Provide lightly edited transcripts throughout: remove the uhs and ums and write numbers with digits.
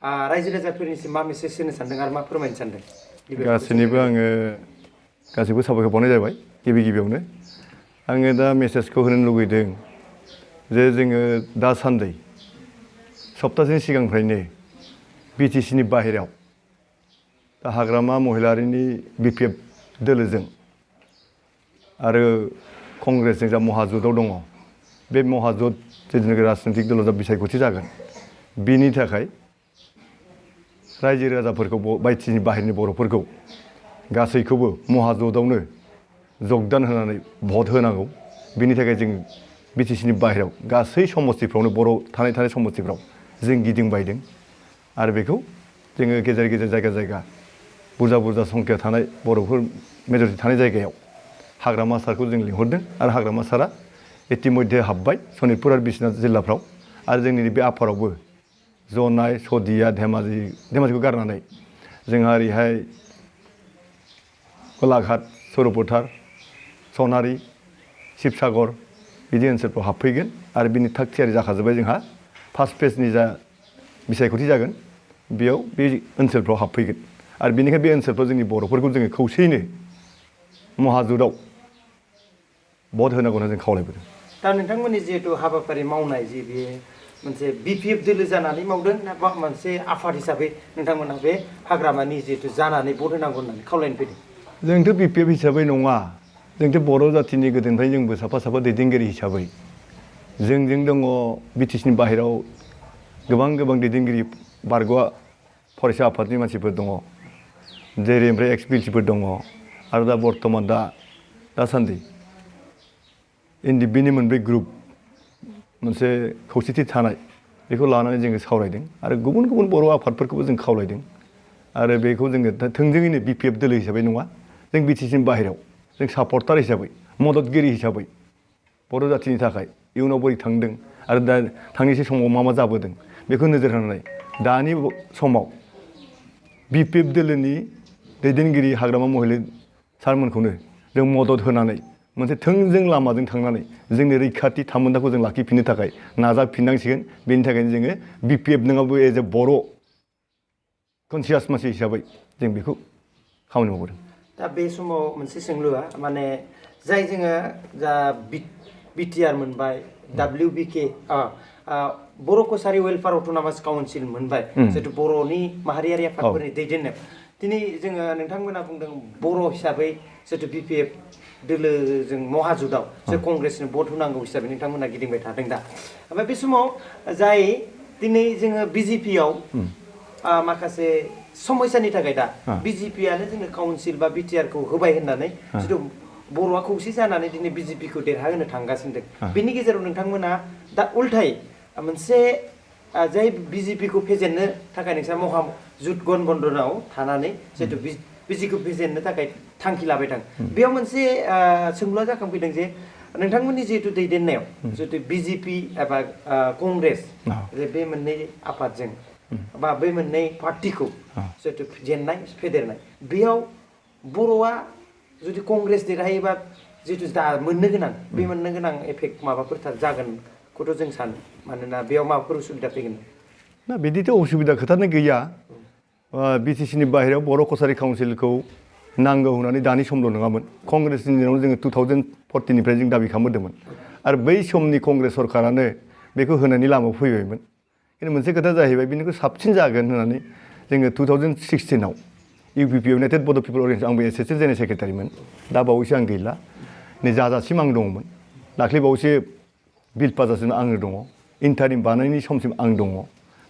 रायजो राजाफोरनिसिम मा मेसेज होनो सानदों आरो मा फोरमायनो सानदों गासैनिबो आङो गासैबो साबायखर बावनाय जाबाय गिबियावनो आङो दा मेसेजखौ होनो लुगैदों जे जोङो दासान्दि सप्ताहसे सिगांनिफ्रायनो बिटिसिनि बाहेरायाव दा हाग्रामा महिलारिनि बिपिएफ दोलोजों आरो कंग्रेसजों जा महाजुथाव दङ बे महाजुथ जिथुनाखि राजनैतिक दलाव जा बिसायख'थि जागोन बिनि थाखाय रायजो राजाफोरखौ बायथिनि बाहेरनि बर'फोरखौ गासैखौबो महाजुथावनो जगदान होनानै भट होनांगौ बिनि थाखाय जों बिटिसिनि बाहेरायाव गासै समस्तिफ्रावनो बर' थानाय समस्तिफ्राव जों गिदिंबायदों आरो बेखौ जोङो गेजेर गेजेर जायगा बुरजा संख्या थानाय बर'फोर मेजरिटि थानाय जायगायाव हाग्रामा सारखौ जों लिंहरदों आरो हाग्रामा सारा इतिमध्ये हाबबाय सनितपुर आरो बिश्वनाथ जिल्लाफ्राव आरो जोंनि बे आफादावबो जनाय सदिया धेमाजिखौ गारनानै जोंहा ओरैहाय गलाघाट सरपथार सनारि शिबसागर बिदि ओनसोलफ्राव हाबफैगोन आरो बिनि थाग थियारि जाखाजोब्बाय जोंहा फार्स्ट फेजनि जा बिसायख'थि जागोन बेयाव बे ओनसोलफ्राव हाबफैगोन आरो बेनिखायनो बे ओनसोलफ्राव जोंनि बर'फोरखौ जोङो खौसेयैनो महाजुथाव भट होनांगौ होनना जों खावलायबोदों दा नोंथांमोननि जिहेतु हाबाफारि मावनाय जे बे मोनसे बिपिएफ दोलो जानानै मावदों ना मोनसे आफाद हिसाबै नोंथांमोनहा बे हाग्रामानि जिहेतु जानानै भट होनांगौ होननानै खावलायनो फैदों जोंथ' बिपिएफ हिसाबै नङा जोंथ' बर' जाथिनि गोदोनिफ्राय जोंबो साफा दैदेनगिरि हिसाबै जोंजों दङ बिटिसिनि बाहेरायाव गोबां दैदेनगिरि बारग'आ फरायसा आफादनि मानसिफोर दङ जेरै ओमफ्राय एक्सपिएलसिफोर दङ आरो दा बर्थमान दासान्दि एनडिपिनि मोनब्रै ग्रुप मोनसे खौसेथि थानाय बेखौ लानानै जोङो सावरायदों आरो गुबुन बर' आफादफोरखौबो जों खावलायदों आरो बेखौ जोङो थोंजोङैनो बिपिएफ दोलो हिसाबै नङा जों बिटिसिनि बाहेरायाव जों सापर्टार हिसाबै मददगिरि हिसाबै बर' जाथिनि थाखाय इयुनाव बोरै थांदों आरो दा थांनोसै समाव मा जाबोदों बेखौ नोजोर होनानै दानि समाव बिपिएफ दोलोनि दैदेनगिरि हाग्रामा महिला सारमोनखौनो जों मदद होनानै मोनसे थोंजों लामाजों थांनानै जोंनि रैखाथि थामोन्थाखौ जों लाखिफिननो थाखाय नाजाफिननांसिगोन बेनि थाखायनो जोङो बिपिएफ नङाबो एज ए बर' कनसियास मानसि हिसाबै जों बेखौ खामानि मावबोदों दा बे समाव मोनसे सोंलुआ माने जाय जोङो जा बिटिआर मोनबाय WBK बर' कसारि वेलफेयार अट'नमास काउन्सिल मोनबाय जिहेतु बर'नि माहारियारि आफादफोरनि दैदेननायाव दिनै जोङो नोंथांमोना बुंदों बर' हिसाबै जिहेतु बिपिएफ दोलोजों महाजुथाव जे कंग्रेसनो भट होनांगौ हिसाबै नोंथांमोना गिदिंबाय थादों दा ओमफ्राय बे समाव जाय दिनै जोङो बिजेपियाव माखासे समस्यानि थाखाय दा बिजेपियानो जोंनो काउन्सिल बा बिटिआरखौ होबाय होननानै जिथु बर'आ खौसे जानानै दिनै बिजेपिखौ देरहाहोनो थांगासिनो दं बेनि गेजेराव नोंथांमोना दा उल्थाय मोनसे जाय बिजेपिखौ फेजेननो थाखाय नोंस्रा महाजुथ गठबन्धनाव थानानै जिहेतु बिजेपिखौ फेजेननो थाखाय थांखि लाबाय थां बेयाव मोनसे सोंलुआ जाखांफैदों जे नोंथांमोननि जिहेतु दैदेननायाव जिहेतु बिजेपि एबा कंग्रेस बे मोननै आफादजों बा बै मोननै पार्टिखौ जिहेतु जेननाय फेदेरनाय बेयाव बर'आ जुदि कंग्रेस देरहायोबा जिहेतु दा मोननो गोनां एफेक्ट माबाफोर जागोनखौथ' जों सानो मानोना बेयाव माबाफोर उसुबिदा फैगोन ना बिदिथ' उसुबिदा खोथानो गैया बिटिसिनि बाहेरायाव बर' कसारि काउन्सिलखौ नांगौ होननानै दानि समल' नङामोन कंग्रेसनि दिनाव जोङो 2014निफ्राय जों दाबि खालामबोदोंमोन आरो बै समनि कंग्रेस सरकारानो बेखौ होनायनि लामायाव फैबायमोन खिन्थु मोनसे खोथा जाहैबाय बेनिख्रुइ साबसिन जागोन होननानै जोङो 2016आव UBPO इउनाइटेड बड' पिपल अर्गेनाइजेसन आंबो एसिस्टेन्ट जेनेरेल सेक्रेटारिमोन दा बावैसो आं गैला नै जाजासिम आं दङमोन दाख्लै बावैसो बिल पाजासिम आङो दङ इन्टारिम बानायनायनि समसिम आं दङ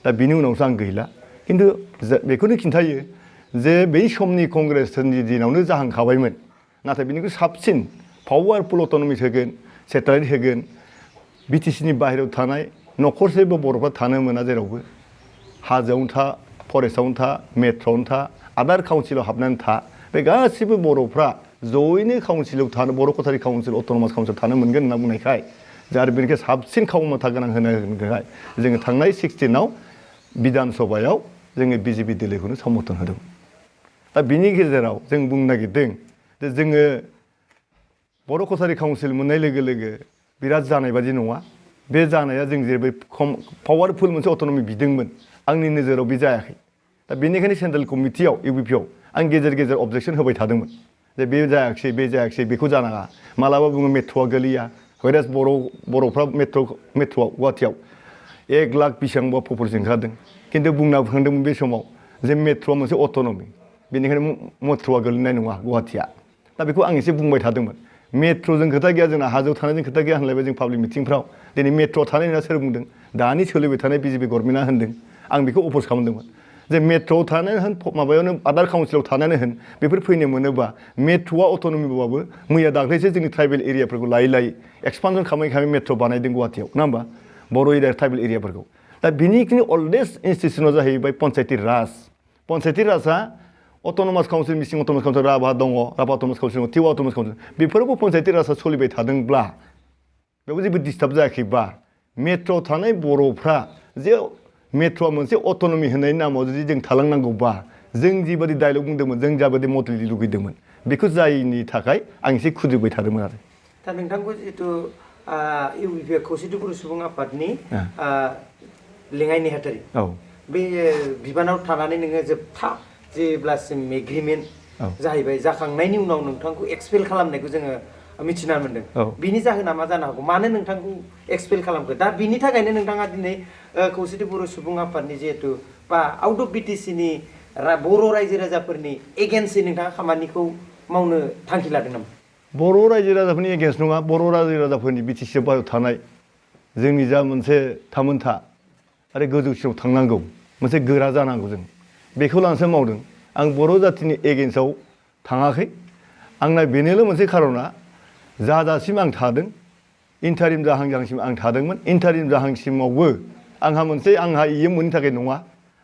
दा बिनि उनावसो आं गैला खिन्थु बेखौनो खिन्थायो जे बै समनि कंग्रेसनि दिनावनो जाहांखाबायमोन नाथाय बिनिख्रुइ साबसिन पावारफुल अट'नमिस होगोन सेटेलाइट होगोन बिटिसिनि बाहेरायाव थानाय न'खरसेबो बर'फ्रा थानो मोना जेरावबो हाजोआवनो था फरेस्टआवनो था मेट्र'आवनो था आदार काउन्सिलाव हाबनानै था बे गासिबो बर'फ्रा जयैनो काउन्सिलाव थानो बर' कसारि काउन्सिल अट'नमास काउन्सिल थानो मोनगोन होनना बुंनायखाय आरो बेनिखाय साबसिन खामानियाव गोनां होनायखाय जोङो थांनाय 16आव बिधान सभायाव जोङो बिजेपि दोलोखौनो समर्थन होदों दा बिनि गेजेराव जों बुंनो नागिरदों जे जोङो बर' कसारि काउन्सिल मोननाय लोगो लोगो बिराद जानाय बादि नङा बे जानाया जों जेरै पावारफुल मोनसे अट'नमि बिदोंमोन आंनि नोजोराव बे जायाखै दा बेनिखायनो सेन्ट्रेल कमिटियाव UBPO आं गेजेर गेजेर अबजेक्सन होबाय थादोंमोन जे बे जायाखै बेखौ जानाङा मालाबा बुङो मेट्र'आ गोलैया हयरास बर'फ्रा मेट्र'आव गुवाहाटियाव 1 लाख बेसेबांबा पपुलेसन ओंखारदों खिन्थु बुंना बुंदोंमोन बे समाव जे मेट्र'आ मोनसे अट'नमि बेनिखायनो मेट्र'आ गोलैनाय नङा गुवाहाटिया दा बेखौ आं एसे बुंबाय थादोंमोन मेट्र'जों खोथा गैया जोंना हाजोआव थानायजों खोथा गैया होनलायबाय जों पाब्लिक मिटिंफ्राव दिनै मेट्र'आव थानाय होनना सोर बुंदों दानि सोलिबाय थानाय BJP गभर्नमेन्टआ होनदों आं बेखौ अप'ज खालामदोंमोन जे मेट्र'आव थानायानो होन माबायावनो आदार काउन्सिलाव थानायानो होन बेफोर फैनो मोनोबा मेट्र'आ अट'नमिबाबो मैया दाख्लैसो जोंनि ट्राइबेल एरियाफोरखौ लायै एक्सपान्सन खालामै मेट्र' बानायदों गुवाहाटियाव नङा होमबा बर' एरिया ट्राइबेल एरियाफोरखौ दा बिनिखिनि अल्डेस्ट इन्स्टिटिउसना जाहैबाय पन्चायती राजआ अट'नमास काउन्सिल मिसिं अट'नमास काउन्सिल राभा दङ राभा अट'नमास काउन्सिल दङ टिवा अट'नमास काउन्सिल बेफोरबो पन्चायती राजआ सोलिबाय थादोंब्ला बेयावबो जेबो डिस्टार्ब जायाखैबा मेट्र'आव थानाय बर'फ्रा जे मेट्र'आ मोनसे अट'नमि होनायनि नामाव जुदि जों थालांनांगौबा जों जिबादि डायलग बुंदोंमोन जों जाबादि मडेलि लुगैदोंमोन बेखौ जायैनि थाखाय आं एसे खुद्रिबाय थादोंमोन आरो दा नोंथांखौ जिहेतु UBPO खौसेथि बर' सुबुं आफादनि लेङाइ नेहाथारि बे बिबानाव थानानै नोङो जोबथा जेब्लासिम एग्रिमेन्ट जाहैबाय जाखांनायनि उनाव नोंथांखौ एक्सपेल खालामनायखौ जोङो मिथिना मोनदों बिनि जाहोना मा जानो हागौ मानो नोंथांखौ एक्सपेल खालामखो दा बिनि थाखायनो नोंथाङा दिनै खौसेथि बर' सुबुं आफादनि जिहेतु बा आउट अफ BTC नि बर' रायजो राजाफोरनि एगेन्स्टै नोंथाङा खामानिखौ मावनो थांखि लादों नामा बर' रायजो राजाफोरनि एगेन्स्ट नङा बर' रायजो राजाफोरनि BTC बाय'आव थानाय जोंनि जा मोनसे थामोनथा आरो गोजौसिनाव थांनांगौ मोनसे गोरा जानांगौ जों बेखौ लानासो मावदों आं बर' जाथिनि एगेन्स्टआव थाङाखै आंना बेनोल' मोनसे खार'ना जाजासिम आं थादों इन्टारिम जाहांसिम आं थादोंमोन इन्टारिम जाहांसिमावबो आंहा इयो मोननि थाखाय नङा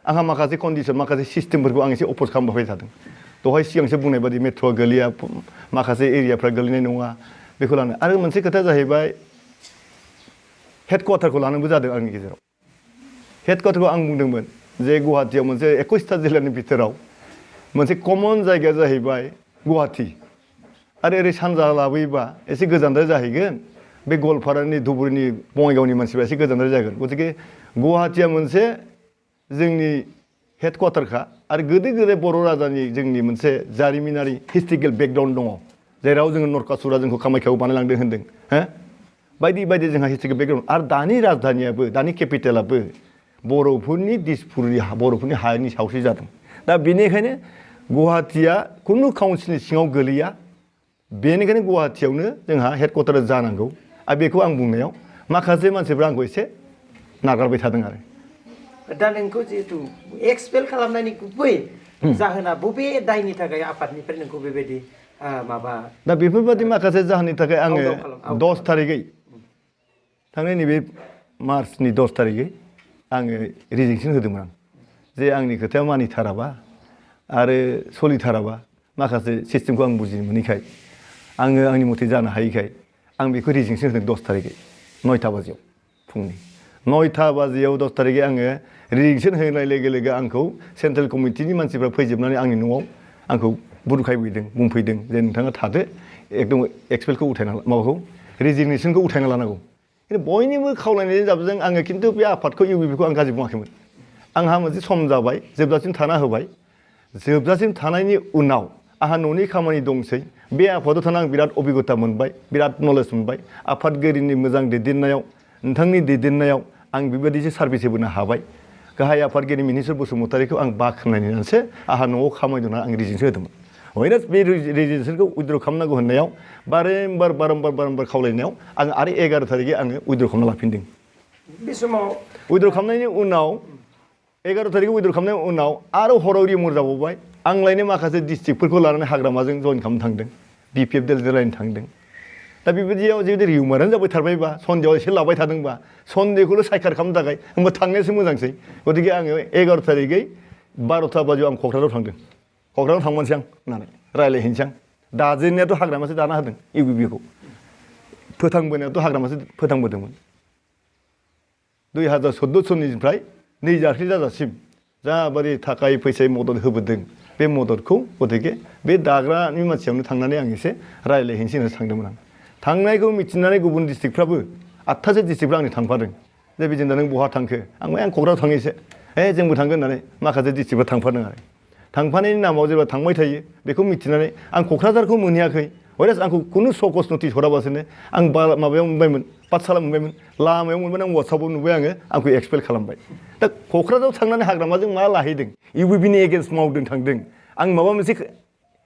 आंहा माखासे कन्डिसन माखासे सिस्टेमफोरखौ आं एसे अप'ज खालामबाय थादों दहाय सिगांसो बुंनाय बादि मेट्र'आ गोलैया माखासे एरियाफ्रा गोलैनाय नङा बेखौ लानो आरो मोनसे खोथा जाहैबाय हेडक्वार्टारखौ लानोबो जादों आंनि गेजेराव हेडक्वार्टारखौ आं बुंदोंमोन जे गुवाहाटियाव मोनसे 21टा जिल्लानि बिथोराव मोनसे कमन जायगाया जाहैबाय गुवाहाटि आरो ओरै सानजा लाबोयोबा एसे गोजानद्राय जाहैगोन बे गवालपारानि धुबुरीनि बङाइगावनि मानसिफ्रा एसे गोजानद्राय जागोन गतिके गुवाहाटिया मोनसे जोंनि हेडक्वार्टारखा आरो गोदो गोदाय बर' राजानि जोंनि मोनसे जारिमिनारि हिस्ट्रिकेल बेकग्राउन्ड दङ जेराव जोङो नरकासुरा जोंखौ कामाख्याआव बानायलांदों होनदों हो बायदि बायदि जोंहा हिस्ट्रिकेल बेकग्राउन्ड आरो दानि राजधानियाबो दानि केपिटेलाबो बर'फोरनि दिसपुरनि बर'फोरनि हानि सायावसो जादों दा बेनिखायनो गुवाहाटिया खुनु काउन्सिलनि सिङाव गोलैया बेनिखायनो गुवाहाटियावनो जोंहा हेडक्वार्टार जानांगौ आरो बेखौ आं बुंनायाव माखासे मानसिफ्रा आंखौ एसे नागारबाय थादों आरो दा नोंखौ जिहेतु एक्सपेल खालामनायनि गुबै जाहोना बबे दायनि थाखाय आफादनिफ्राय नोंखौ बेबायदि माबा दा बेफोरबायदि माखासे जाहोननि थाखाय आङो 10 थारिखै थांनाय नैबे मार्चनि 10 थारिखै आङो रिजेक्सन होदोंमोन आं जे आंनि खोथाया मानिथाराबा आरो सोलिथाराबा माखासे सिस्टेमखौ आं बुजिनो मोनैखाय आङो आंनि मथे जानो हायैखाय आं बेखौ रिजेक्सन होदों 10 थारिखै 9टा बाजियाव फुंनि 9टा बाजियाव 10 थारिखै आङो रिजेक्सन होनाय लोगो लोगो आंखौ सेन्ट्रेल कमिटिनि मानसिफ्रा फैजोबनानै आंनि न'आव आंखौ बुरखायफैदों बुंफैदों जे नोंथाङा थादो एकदम एक्सपेलखौ उथायना माबाखौ रिजिगनेसनखौ उथायना लानांगौ खिन्थु बयनिबो खावलायनायनि जाबजों आङो खिन्थु बे आफादखौ UBPखौ आं गाज्रि बुङाखैमोन आंहा मोनसे सम जाबाय जोबजासिम थाना होबाय जोबजासिम थानायनि उनाव आंहा न'नि खामानि दंसै बे आफादाव थाना आं बिराद अभिगता मोनबाय बिराद नलेज मोनबाय आफादगिरिनि मोजां दैदेननायाव नोंथांनि दैदेननायाव आं बेबायदिसो सार्भिस होबोनो हाबाय गाहाय आफादगिरि मिनिस्टार बसुमतारीखौ आं बाख्नायनानैसो आंहा न'आव खामानि दंना आं रिजेक्सन होदोंमोन हयरास बे रिजेक्सनखौ उइद्र खालामनांगौ होननायाव बारम्बार खावलायनायाव आं आरो 11 थारिखै आङो उइद्र खालामना लाफिनदों बे समाव उइद्र खालामनायनि उनाव 11 थारिखै उइद्र खालामनायनि उनाव आरो हराव रिमर जाबावबाय आं लायनो माखासे डिस्ट्रिक्टफोरखौ लानानै हाग्रामाजों जइन खालामनो थांदों BPF देलजों लायनो थांदों दा बेबायदियाव जुदि रिउमारानो जाबाय थारबायबा सन्देहआव एसे लाबाय थादोंबा सन्देहखौल' सायखार खालामनो थाखाय होमबा थांनायासो मोजांसै गतिके आङो 11 थारिखै 12टा बाजियाव आं क'क्राझाराव थांदों क'क्राझाराव थांमारसै आं होननानै रायज्लायहैनोसै आं दाजेननायाथ' हाग्रामासो दाना होदों UBPखौ फोथांबोनायाथ' हाग्रामासो फोथांबोदोंमोन 2014 सननिफ्राय नै जाखि जाजासिम जाबादि थाखाय फैसा मदद होबोदों बे मददखौ गतिके बे दाग्रानि मानसियावनो थांनानै आं एसे रायज्लायहैनोसै होननानै थांदोंमोन आं थांनायखौ मिथिनानै गुबुन डिस्ट्रिक्टफ्राबो 8टासो डिस्ट्रिक्टफ्रा आंनि थांफादों जे बिजेन दा नों बहा थांखो आं क'क्राझाराव थांनोसै हे जोंबो थांगोन होननानै माखासे डिस्ट्रिक्टआव थांफादों आरो थांफानायनि नामाव जेब्ला थांबाय थायो बेखौ मिथिनानै आं क'क्राझारखौ मोनहैयाखै हयरास आंखौ खुनु सकस नटिस हराबासोनो आं माबायाव मोनबायमोन पाठशाला मोनबायमोन लामायाव मोनबाय आं वाट्सआपाव नुबाय आङो आंखौ एक्सपेल खालामबाय दा क'क्राझाराव थांनानै हाग्रामाजों मा लाहैदों इउबिपिनि एगेन्स्ट मावदों थांदों आं माबा मोनसे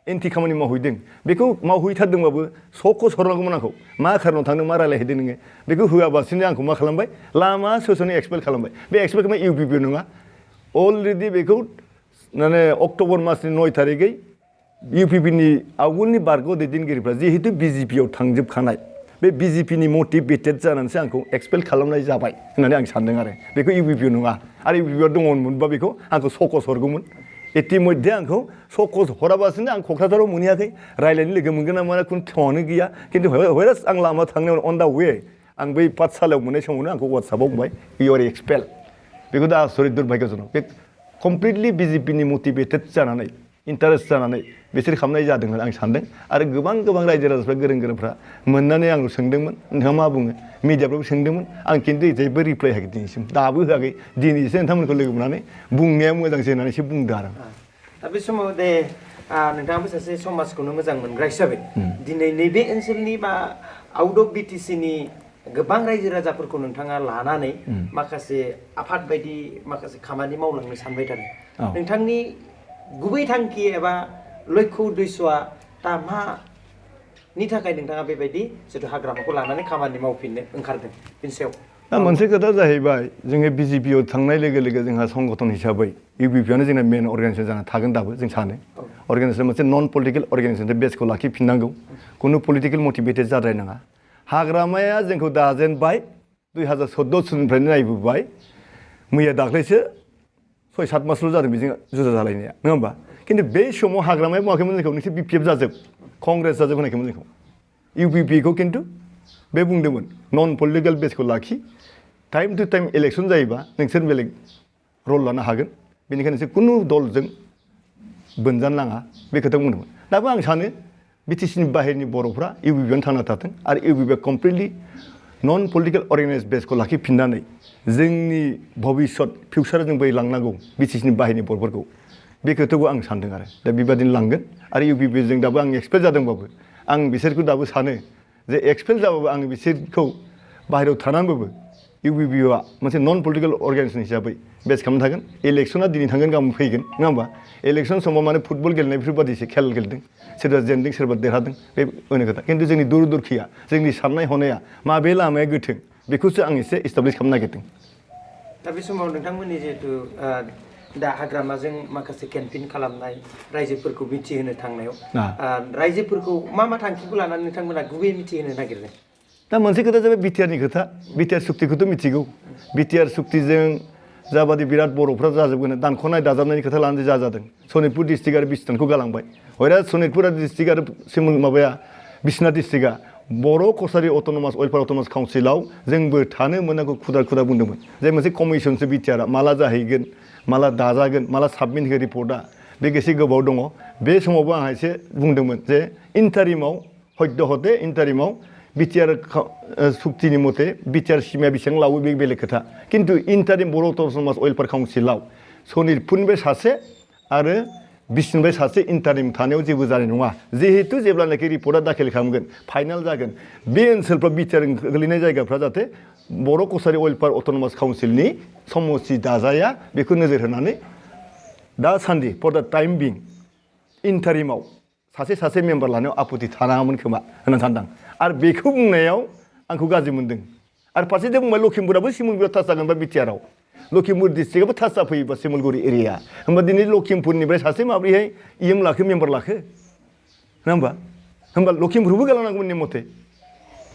एन्टि खामानि मावहैदों बेखौ मावहैथारदोंबाबो सकस हरनांगौमोन आंखौ मा खारनाव थांदों मा रायलायहैदों नोङो बेखौ होआबासिनो आंखौ मा खालामबाय लामा ससेनो एक्सपेल खालामबाय बे एक्सपेल खालामनाय इउबिपि नङा अलरेडि बेखौ माने अक्ट'बर मासनि 9 थारिखै इउपिपिनि आवगोलनि बारग' दैदेनगिरिफ्रा जिहेतु बिजेपियाव थांजोबखानाय बे बिजेपिनि मटिभेटेड जानानैसो आंखौ एक्सपेल खालामनाय जाबाय होननानै आं सानदों आरो बेखौ इउपिपिआव नङा आरो इउपिपिआव दङमोनबा बेखौ आंखौ सकस हरगौमोन इतिमध्ये आंखौ सकस हराबासिनो आं क'क्राझाराव मोनहैयाखै रायलायनो लोगो मोनगोन ना मोना खुनु थङानो गैया खिन्थु हयरास आं लामा थांनायाव अन दा वे आं बै पाठशालायाव मोननाय समावनो आंखौ वाट्सआपाव बुंबाय इउ आर एक्सपेल बेखौ दा आसरित दुर्भाग्यजनक बे कमप्लिटलि बिजेपिनि मटिभेटेड जानानै इन्टारेस्ट जानानै बिसोर खालामनाय जादों होननानै आं सानदों आरो गोबां रायजो राजाफ्रा गोरों गोराफ्रा मोननानै आंखौ सोंदोंमोन नोंथाङा मा बुङो मिडियाफ्राबो सोंदोंमोन आं खिन्थु जेबो रिप्लाइ होयाखै दिनैसिम दाबो होयाखै दिनैसो नोंथांमोनखौ लोगो मोननानै बुंनाया मोजांसो होननानैसो बुंदों आरो दा बे समाव दे नोंथाङाबो सासे समाजखौनो मोजां मोनग्रा हिसाबै दिनै नैबे ओनसोलनि बा आउट अफ बिटिसिनि गोबां रायजो राजाफोरखौ नोंथाङा लानानै माखासे आफाद बायदि माखासे खामानि मावलांनो सानबाय थादों नोंथांनि गुबै थांखि एबा लक्ष्य उद्देश्यआ दा मानि थाखाय नोंथाङा बेबायदि जिथु हाग्रामाखौ लानानै खामानि मावफिननो ओंखारदों बेनि सायाव दा मोनसे खोथा जाहैबाय जोङो बिजेपिआव थांनाय लोगो लोगो जोंहा संगठन हिसाबै इउबिपिआनो जोंना मेन अर्गानाइजेसन जाना थागोन दाबो जों सानो अर्गानाइजेसन मोनसे नन पलिटिकेल अर्गानाइजेसन बेसखौ लाखिफिननांगौ खुनु पलिटिकेल मटिभेटेड जाद्रायनाङा हाग्रामाया जोंखौ दाजेनबाय 2014 सननिफ्रायनो नायबोबाय मैया दाख्लैसो 6-7 मासल' जादों बेजों जुदा जालायनाया नङा होमबा खिन्थु बे समाव हाग्रामाया बुङाखैमोन जोंखौ नोंसोर बिपिएफ जाजोब कंग्रेस जाजोब होनायखैमोन जोंखौ इउपिपिखौ खिन्थु बे बुंदोंमोन नन पलिटिकेल बेसखौ लाखि टाइम टु टाइम इलेक्सन जायोबा नोंसोर बेलेग रल लानो हागोन बेनिखायनो नोंसोर कुनु दलजों बोनजानो नाङा बे खोथा बुंदोंमोन दाबो आं सानो बिटिसिनि बाहेरनि बर'फ्रा इउबिपिआवनो थांना थाथों आरो इउबिपिआ कमप्लिटलि नन पलिटिकेल अर्गानाइज बेसखौ लाखिफिननानै जोंनि भबिष्यत फिउचाराव जों बै लांनांगौ बिटिसिनि बाहेरनि बर'फोरखौ बे खोथाखौ आं सानदों आरो दा बेबादिनो लांगोन आरो इउबिपिजों दाबो आं एक्सपेल जादोंबाबो आं बिसोरखौ दाबो सानो जे एक्सपेल जाबाबो आं बिसोरखौ बाहेरायाव थानानैबाबो इउबिपिआ मोनसे नन पलिटिकेल अर्गानाइजेसन हिसाबै बेस खालामनो थागोन इलेक्सना दिनै थांगोन गाबोन फैगोन नङा होमबा इलेक्सन समाव माने फुटबल गेलेनाय बेफोरबादिसो खेल गेलेदों सोरबा जेनदों सोरबा देरहादों बे होनो खोथा खिन्थु जोंनि दुरदर्खिया जोंनि साननाय हनाया माबे लामाया गोथों बेखौसो आं एसे इस्टाब्लिस खालामनो नागिरदों दा बे समाव नोंथांमोननि जिहेतु दा हाग्रामाजों माखासे केम्पेइन खालामनाय रायजोफोरखौ मिथिहोनो थांनायाव रायजोफोरखौ मा थांखिखौ लानानै नोंथांमोना गुबैयै मिथिहोनो नागिरदों दा मोनसे खोथा जाबाय बिटिआरनि खोथा बिटिआर सुक्तिखौथ' मिथिगौ बिटिआर सुक्तिजों जाबादि बिराद बर'फ्रा जाजोबगोन दानख'नाय दाजाबनायनि खोथा लानानै जादों सनितपुर डिस्ट्रिक्ट आरो बिसनाथखौ गालांबाय हयरा सनितपुर डिस्ट्रिक्ट आरो माबाया बिसनाथ डिस्ट्रिक्टआ बर' कसारि अट'नमास वेलफेयार अट'नमास काउन्सिलाव जोंबो थानो मोनांगौ खुदा बुंदोंमोन जे मोनसे कमिसनसो बिटिआरआ माला जाहैगोन माला दाजागोन माला साबमिट होगोन रिपर्टआ बे एसे गोबाव दङ बे समावबो आंहा एसे बुंदोंमोन जे इन्टारिमाव हते इन्टारिमाव बिटिआर सुक्तिनि मथे बिटिआर सिमाया बेसेबां लावो बे बेलेग खोथा खिन्थु इन्टारिम बर' अट'नमास वेलफेयार काउन्सिलाव सनितपुरनिफ्राय सासे आरो बिसनिफ्राय सासे इन्टारिम थानायाव जेबो जानाय नङा जिहेतु जेब्लानाखि रिपर्टआ दाखिल खालामगोन फाइनाल जागोन बे ओनसोलफ्राव बिटिआर गोलैनाय जायगाफ्रा जाहाथे बर' कसारि वेलफेयार अट'नमास काउन्सिलनि समस्ति दाजाया बेखौ नोजोर होनानै दासान्दि फर दा टाइम बिं इन्टारिमाव सासे मेम्बार लानायाव आपत्ति थानाङामोन खोमा होननानै सानदां आरो बेखौ बुंनायाव आंखौ गाज्रि मोनदों आरो फारसेथिं बुंबाय लखिमपुराबो सिमुलगुरियाव टाच जागोन बा बिटिआरआव लखिमपुर डिस्ट्रिक्टआबो टाच जाफैयोबा सिमुलगुरि एरिया होमबा दिनै लखिमपुरनिफ्राय सासे माब्रैहाय इएम लाखो मेम्बार लाखो नङा होमबा लखिमपुरबो गालांनांगौमोन नि मथे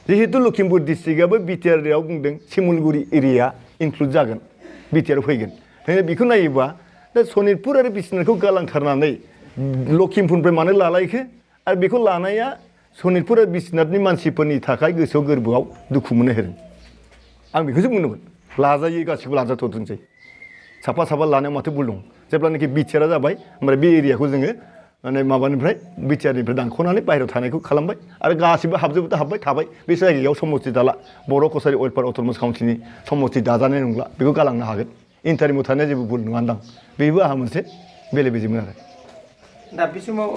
जिहेतु लखिमपुर डिस्ट्रिक्टआबो बिटिआरआव बुंदों सिमुलगुरि एरिया इनक्लुड जागोन बिटिआरआव फैगोन ओंखायनो बेखौ नायोबा दा सनितपुर आरो बिसनाथखौ गालांथारनानै लखिमपुरनिफ्राय मानो लालायखो आरो बेखौ लानाया सनितपुर आरो बिसनाथनि मानसिफोरनि थाखाय गोसोआव गोरबोआव दुखु मोननो होदों आं बेखौसो बुंदोंमोन लाजायो गासिबो लाजाथ'थोंसै साफा लानायाव माथो भुल दं जेब्लानाखि बिटिआरआ जाबाय ओमफ्राय बे एरियाखौ जोङो माने माबानिफ्राय बिटिआरनिफ्राय दानख'नानै बाहेरायाव थानायखौ खालामबाय आरो गासिबो हाबबाय थाबाय बे जायगायाव समस्ति दाला बर' कसारि वेलफेयार अट'नमास काउन्सिलनि समस्ति दाजानाय नंला बेखौ गालांनो हागोन इन्टारिमाव थानाया जेबो भुल नङादां बेबो आंहा मोनसे बेले बेजेमोन आरो दा बे समाव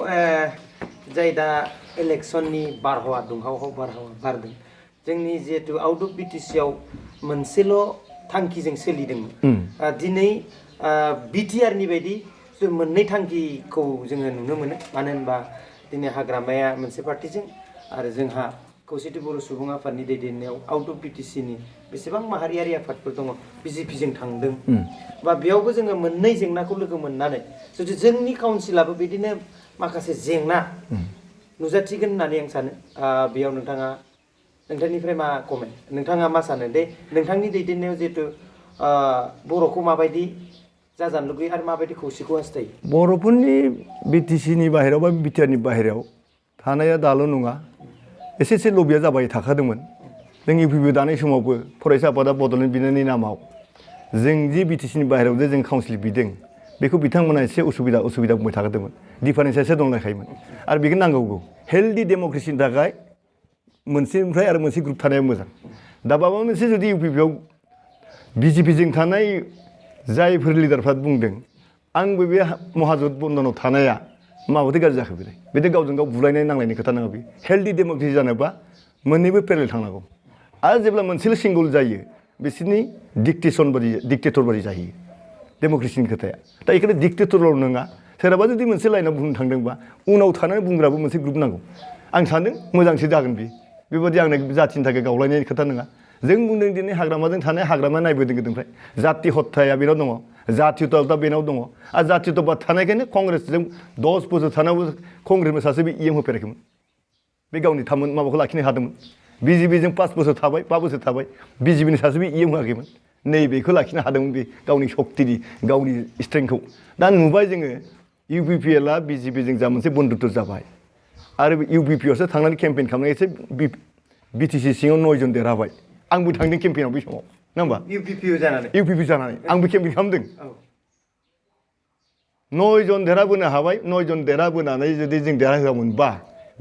जाय दा इलेक्सननि बारहावा दुंहाव बारहावा बारदों जोंनि जिहेतु आउट अफ बिटिसि आव मोनसेल' थांखिजों सोलिदोंमोन दिनै बिटिआर नि बायदि मोननै थांखिखौ जोङो नुनो मोनो मानो होनबा दिनै हाग्रामाया मोनसे पार्टिजों आरो जोंहा खौसेथि बर' सुबुं आफादनि दैदेननायाव आउट अफ बिटिसि नि बेसेबां माहारियारि आफादफोर दङ बिजेपिजों थांदों बा बेयावबो जोङो मोननै जेंनाखौ लोगो मोननानै जुदि जोंनि काउन्सिलाबो बिदिनो माखासे जेंना नुजाथिगोन होननानै आं सानो बेयाव नोंथांनिफ्राय मा कमेन्ट नोंथाङा मा सानो दे नोंथांनि दैदेननायाव जिहेतु बर'खौ माबायदि जाजानो लुगैयो आरो माबायदि खौसेखौ हास्थायो बर'फोरनि बिटिसिनि बाहेरायाव बा बिटिआरनि बाहेरायाव थानाया दाल' नङा एसे एसे लबिया जाबाय थाखादोंमोन जों इउपिपिअ दानाय समावबो फरायसा आफादा बड'लेण्ड बिनायनि नामाव जों जि बिटिसिनि बाहेरायाव जे जों काउन्सिल बिदों बेखौ बिथांमोना एसे उसुबिदा बुंबाय थाखादोंमोन डिफारेन्सा एसे दंलायखायोमोन आरो बेखौ नांगौगौ हेल्दि डेम'क्रेसिनि थाखाय मोनसेनिफ्राय आरो मोनसे ग्रुप थानाया मोजां दा माबा मोनसे जुदि इउपिपिअ बिजेपिजों थानाय जायफोर लिडारफ्रा बुंदों आंबो बे महाजोत बन्दनाव थानाया माबाथो गाज्रि जाखो बेलाय गावजों गाव बुलायनाय नांलायनाय खोथा नङा बे हेल्दि डेम'क्रेसि जानोबा मोननैबो पेरेल थांनांगौ आरो जेब्ला मोनसेल' सिंगल जायो बिसोरनि डिक्टेटर बादि जाहैयो डेम'क्रेसिनि खोथाया दा बेखायनो डिक्टेटरल' नङा सोरहाबा जुदि मोनसे लाइनाव बुंनो थांदोंबा उनाव थानानै बुंग्राबो मोनसे ग्रुप नांगौ आं सानदों मोजांसो जागोन बेबादि आंनो जाथिनि थाखाय गावलायनायनि खोथा नङा जों बुंदों दिनै हाग्रामाजों थानाय हाग्रामा नायबोदों गोदोनिफ्राय जाति हत्याया बेनाव दङ जातियता बेनाव दङ आरो जातियता थानायखायनो कंग्रेसजों 10 बोसोर थानायावबो कंग्रेसनि सासे बे इएम होफेराखैमोन बे गावनि माबाखौ लाखिनो हादोंमोन बिजेपिजों 5 बोसोर थाबाय 5 बोसोर थाबाय बिजेपिनि सासे बे इएम होआखैमोन नैबेखौ लाखिनो हादोंमोन बे गावनि सक्तिनि गावनि स्ट्रेंथखौ दा नुबाय जोङो इउपिपिएलआ बिजेपिजों जा मोनसे बन्धुत्व जाबाय आरो इउपिपिएलसो थांनानै केम्पेइन खालामनाय एसे बिटिसि सिङाव 9 जन देरहाबाय आंबो थांदों केम्पेइनाव बे समाव नङा होमबा इउपिपिअ जानानै आंबो केम्पेइन खालामदों 9 जन देरहाबोनो हाबाय 9 जन देरहाबोनानै जुदि जों देरहाहोआमोनबा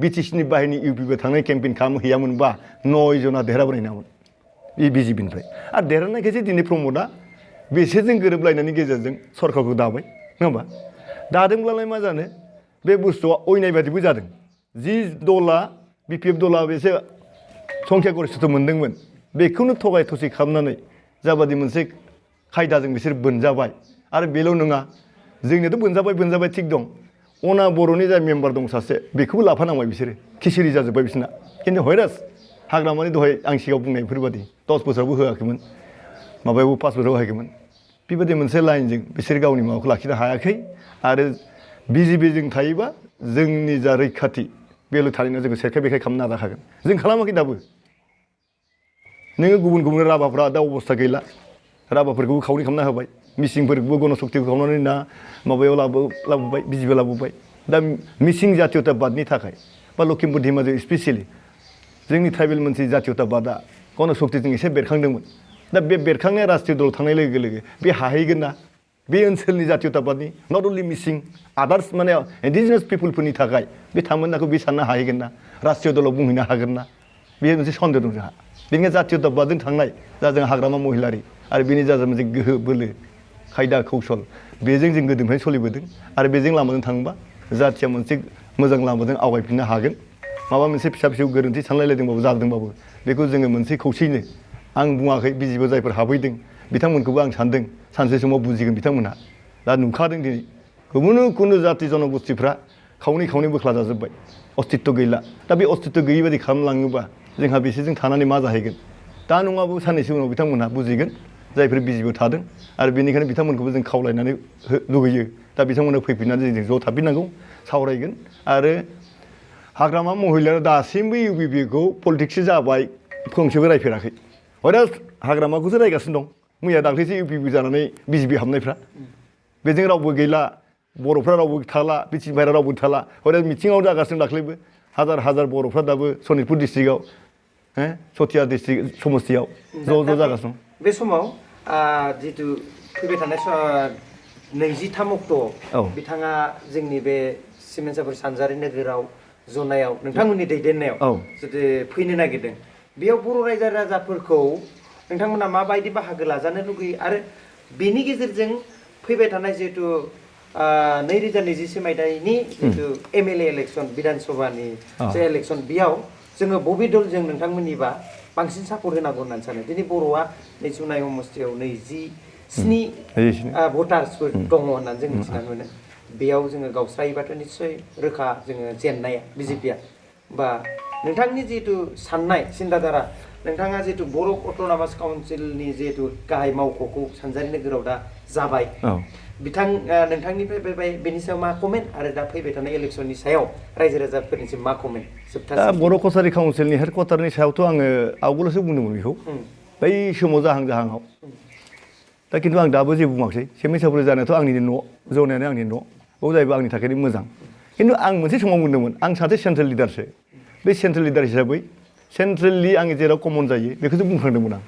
बिटिसिनि बाहेरनि इउपिपिअ थांनाय केम्पेइन खालामहैयामोनबा 9 जना देरहाबोनाय नङामोन बिजेपिनिफ्राय आरो देरहानायखायसो दिनै प्रमदआ बिसोरजों गोरोबलायनायनि गेजेरजों सरकारखौ दाबाय नङा होमबा दादोंब्लालाय मा जानो बे बुस्थुआ अयनाय बादिबो जादों जि दला बिपिएफ दला बेसे संख्या गरिष्ठता मोनदोंमोन बेखौनो थगाय थसि खालामनानै जाबादि मोनसे खायदाजों बिसोर बोनजाबाय आरो बेल' नङा जोंनियाथ' बोनजाबाय थिग दं अना बर'नि जाय मेम्बार दं सासे बेखौबो लाफानांबाय बिसोरो खिसिरि जाजोब्बाय बिसोरना खिन्थु हयरास हाग्रामानि दहाय आं सिगाङाव बुंनायफोरबादि 10 बोसोरावबो होआखैमोन माबायावबो 5 बोसोराव होआखैमोन बेबायदि मोनसे लाइनजों बिसोर गावनि माबाखौ लाखिनो हायाखै आरो बिजेपिजों थायोबा जोंनि जा रैखाथि बेल' थारैनो जोङो सेरखाय बेखाय खालामनो नाजाखागोन जों खालामाखै दाबो नोङो गुबुन राभाफ्रा दा अबस्था गैला राभाफोरखौबो खावरि खालामना होबाय मिसिंफोरखौबो गणशक्तिखौ खालामनानै ना माबायाव लाबोबाय बिजेपिआव लाबोबाय दा मिसिं जातीयताबादनि थाखाय बा लखिमपुर धेमाजियाव स्पेसियेलि जोंनि ट्राइबेल मोनसे जातीयताबादा गणशक्तिजों एसे बेरखांदोंमोन दा बे बेरखांनाया राष्ट्रीय दलाव थांनाय लोगो लोगो बे हाहैगोन ना बे ओनसोलनि जातीयताबादनि नट अनलि मिसिं आदार्स माने इन्डिजिनास पिपुलफोरनि थाखाय बे थामोननाखौ बे साननो हाहैगोन ना राष्ट्रीय दलाव बुंहैनो हागोन ना बे मोनसे सन्देह दं जोंहा बेनिखायनो जातीयताबादजों थांनाय जा जों हाग्रामा महिलारि आरो बेनि जा मोनसे गोहो बोलो खायदा कौशल बेजों जों गोदोनिफ्राय सोलिबोदों आरो बेजों लामाजों थाङोबा जाथिया मोनसे मोजां लामाजों आवगायफिननो हागोन माबा मोनसे फिसा गोरोन्थि सानलायलायदोंबाबो जादोंबाबो बेखौ जोङो मोनसे खौसेयैनो आं बुङाखै बिजेपिआव जायफोर हाबहैदों बिथांमोनखौबो आं सानदों सानसे समाव बुजिगोन बिथांमोनहा दा नुखादों दिनै गुबुन जाति जनगोष्ठीफ्रा खावनै बोख्ला जाजोब्बाय अस्तित्व गैला दा बे अस्तित्व गैयि बायदि खालामलाङोबा जोंहा बिसोरजों थानानै मा जाहैगोन दा नङाबो साननैसो उनाव बिथांमोनहा बुजिगोन जायफोर बिजेपिआव थादों आरो बेनिखायनो बिथांमोनखौबो जों खावलायनानै लुगैयो दा बिथांमोना फैफिननानै जों ज' थाफिननांगौ सावरायगोन आरो हाग्रामा महिलाया दासिमबो इउपिपिखौ पलिटिक्ससो जाबाय फंसेबो रायफेराखै हयथ' हाग्रामाखौसो रायगासिनो दं मैया दाख्लैसो इउपिपि जानानै बिजेपि हाबनायफ्रा बेजों रावबो गैला बर'फ्रा रावबो थाला बिटिसि बाहेरा रावबो थाला हयथ' मिथिङाव जागासिनो दाख्लैबो हाजार बर'फ्रा दाबो सनितपुर डिस्ट्रिक्टआव सथिया डिस्ट्रिक्ट समस्तियाव ज' जागासिनो दं बे समाव जितु फैबाय थानाय 23 अक्ट'आव बिथाङा जोंनि बे सिमेन्सापुर सानजारि नोगोराव जनायाव नोंथांमोननि दैदेननायाव जुदि फैनो नागिरदों बेयाव बर' रायजो राजाफोरखौ नोंथांमोना माबायदि बाहागो लाजानो लुगैयो आरो बेनि गेजेरजों फैबाय थानाय जिहेतु 2024 मायथाइनि जिहेतु MLA इलेक्सन बिधान सभानि जे इलेक्सन बेयाव जोङो बबे दलजों नोंथांमोननिबा बांसिन सापर्ट होनांगौ होननानै सानो दिनै बर'आ नैसुनाय समस्थियाव 27 भटार्सफोर दङ होननानै जों मिथिनानै मोनो बेयाव जोङो गावस्रायोबाथ' निस्सय रोखा जोङो जेननाया बिजेपिया बा नोंथांनि जिहेतु साननाय सिन्ताधारा नोंथाङा जिहेतु बर' अट'नमास काउन्सिलनि जिहेतु गाहाय मावख'खौ सानजारि नोगोराव दा जाबाय नोंथांनिफ्राय फैबाय बेनि सायाव मा कमेन्ट आरो दा फैबाय थानाय इलेक्सननि सायाव रायजो राजाफोरनिसिम मा कमेन्ट जोबथा दा बर' कसारि काउन्सिलनि हेडक्वार्टारनि सायावथ' आङो आवगोलसो बुंदोंमोन बेखौ बै समाव जाहांआव दा खिन्थु आं दाबो जेबो बुङाखै सेमिसाफोर जानायाथ' आंनि न' जनायानो आंनि न' बेयाव जाहैबाय आंनि थाखायनो मोजां खिन्थु आं मोनसे समाव बुंदोंमोन आं सासे सेन्ट्रेल लिडारसो बे सेन्ट्रेल लिडार हिसाबै सेन्ट्रेलि आङो जेराव कमन जायो बेखौसो बुंफ्लांदोंमोन आं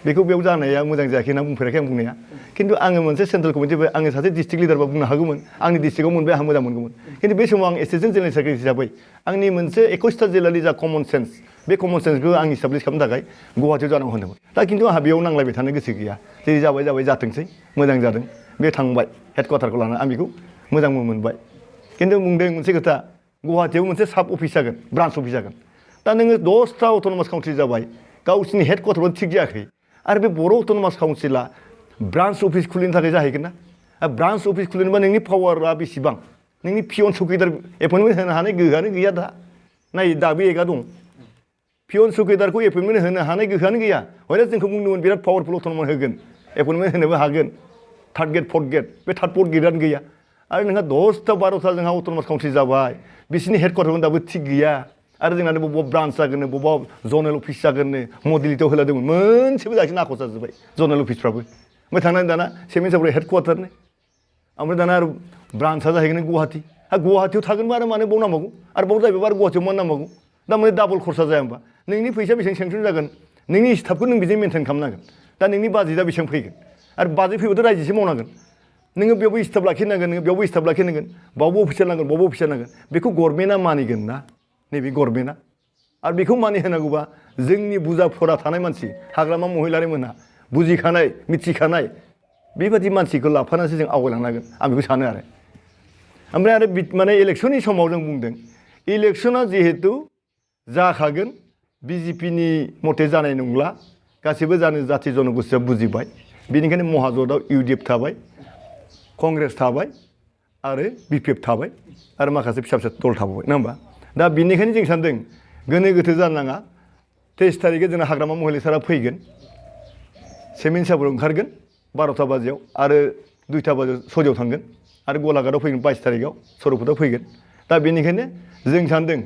बेखौ बेयाव जानाया मोजां जायाखै होनना बुंफेराखै आं बुंनाया खिन्थु आङो मोनसे सेन्ट्रेल कमिटिबो आङो सासे डिस्ट्रिक्ट लिडारबा बुंनो हागौमोन आंनि डिस्ट्रिक्टआव मोनबाय आं मोजां मोनगौमोन खिन्थु बे समाव आं एसिस्टेन्ट जेनेरेल सेक्रेटारि हिसाबै आंनि मोनसे 21टा जिल्लानि जा कमन सेन्स बे कमन सेन्सखौ आं इस्टाब्लिश खालामनो थाखाय गुवाहाटियाव जानांगौ होनदोंमोन दा खिन्थु आंहा बेयाव नांलायबाय थानो गोसो गैया जेरै जाबाय जाथोंसै मोजां जादों बे थांबाय हेडक्वार्टारखौ लानानै आं बेखौ मोजांबो मोनबाय खिन्थु बुंदों मोनसे खोथा गुवाहाटियाव मोनसे साब अफिस जागोन ब्रान्च अफिस जागोन दा नोङो 10टा अट'नमास काउन्सिल जाबाय गावसिनि हेडक्वार्टाराव थिग जायाखै आरो बे बर' अट'नमास काउन्सिला ब्रान्च अफिस खुलिनो थाखाय जाहैगोन ना ब्रान्च अफिस खुलिनोबा नोंनि पावारा बेसेबां नोंनि पियन चौकिदार एपइन्टमेन्ट होनो हानाय गोहोआनो गैया दा नाय दाबो एगा दं पियन चौकिदारखौ एपइन्टमेन्ट होनो हानाय गोहोआनो गैया हयथ' जोंखौ बुंदोंमोन बिराद पावारफुल अट'नमास होगोन एपइन्टमेन्ट होनोबो हागोन थार्ड गेट फर्थ गेट बे थार्ड फर्थ गेटआनो गैया आरो नोंहा 10टा 12टा जोंहा अट'नमास काउन्सिल जाबाय बिसिनि हेडक्वार्टारावनो दाबो थिग गैया आरो जोंना बबेबा ब्रान्च जागोननो बबेबा जनेल अफिस जागोननो मडिलिटियाव होलादोंमोन मोनसेबो जायाखै नाखौ जाजोब्बाय जनेल अफिसफ्राबो ओमफ्राय थांनानै दाना सेमिसाफोर हेडक्वार्टारनो ओमफ्राय दाना आरो ब्रान्चआ जाहैगोन गुवाहाटि गुवाहाटियाव थागोनबा आरो मानो बाव नांबावगौ आरो बाव जाहैबाय आरो गुवाहाटियाव मानो नांबावगौ दा माने डाबल खरसा जाया होमबा नोंनि फैसा बेसेबां सेंसन जागोन नोंनि स्टाफखौ नों बेजों मेनटेन खालामनांगोन दा नोंनि बाजेटआ बेसेबां फैगोन आरो बाजेट फैबाथ' रायजोसो मावनांगोन नोङो बेयावबो स्टाफ लाखिनांगोन नोङो बेयावबो स्टाफ लाखिनांगोन बावबो अफिसार नांगोन बावबो अफिसार नांगोन बेखौ गभर्नमेन्टआ मानिगोन ना नैबे गभर्नमेन्टआ आरो बेखौ मानि होनांगौबा जोंनि बुजाफोरा थानाय मानसि हाग्रामा महिलारि मोनहा बुजिखानाय मिथिखानाय बेबादि मानसिखौ लाफानानैसो जों आवगायलांनांगोन आं बेखौ सानो आरो ओमफ्राय आरो माने इलेक्सननि समाव जों बुंदों इलेक्सना जिहेतु जाखागोन बिजेपिनि मथे जानाय नंला गासैबो जाथि जनगोष्ठीया बुजिबाय बेनिखायनो महाजोताव UDF थाबाय कंग्रेस थाबाय आरो BPF थाबाय आरो माखासे फिसा फिसा दल थाबाय नङा होमबा दा बेनिखायनो जों सानदों गोनो गोथो जानो नाङा 23 तारिखै जोंना हाग्रामा महिला सारा फैगोन सेमिनसाफोर ओंखारगोन 12टा बाजियाव आरो 2टा बाजियाव सदियाव थांगोन आरो गलाघाटआव फैगोन 22 तारिखआव सरलपारायाव फैगोन दा बेनिखायनो जों सानदों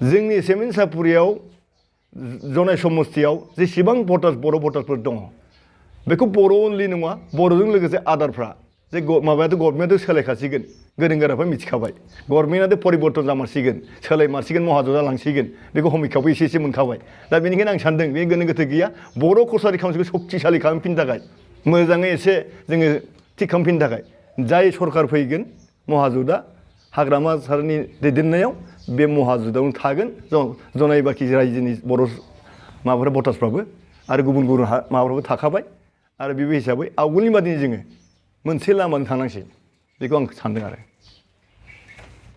जोंनि सेमिनसापुरियाव जनाय समस्थियाव जेसेबां बर' भटारफोर दङ बेखौ बर' अनलि नङा बर'जों लोगोसे आदारफ्रा जे माबायाथ' गभर्नमेन्टआथ' सोलायखासिगोन गोरों गोराफ्रा मिथिखाबाय गभर्नमेन्टआथ' परिबर्तन जामारसिगोन सोलायमारसिगोन महाजोता लांसिगोन बेखौ समिक्षायावबो एसे एसे मोनखाबाय दा बेनिखायनो आं सानदों बे गोनो गोथो गैया बर' कसारि काउन्सिलखौ सक्तिशालि खालामफिननो थाखाय मोजाङै एसे जोङो थिग खालामफिननो थाखाय जाय सरकार फैगोन महाजोता हाग्रामा सारनि दैदेननायाव बे महाजोतावनो थागोन जनाय बाखि रायजोनि बर' माबाफ्रा भटार्सफ्राबो आरो गुबुन गुबुन माबाफ्राबो थाखाबाय आरो बे हिसाबै आवगोलनि बादिनो जोङो मोनसे लामाजों थांनांसिगोन बेखौ आं सानदों आरो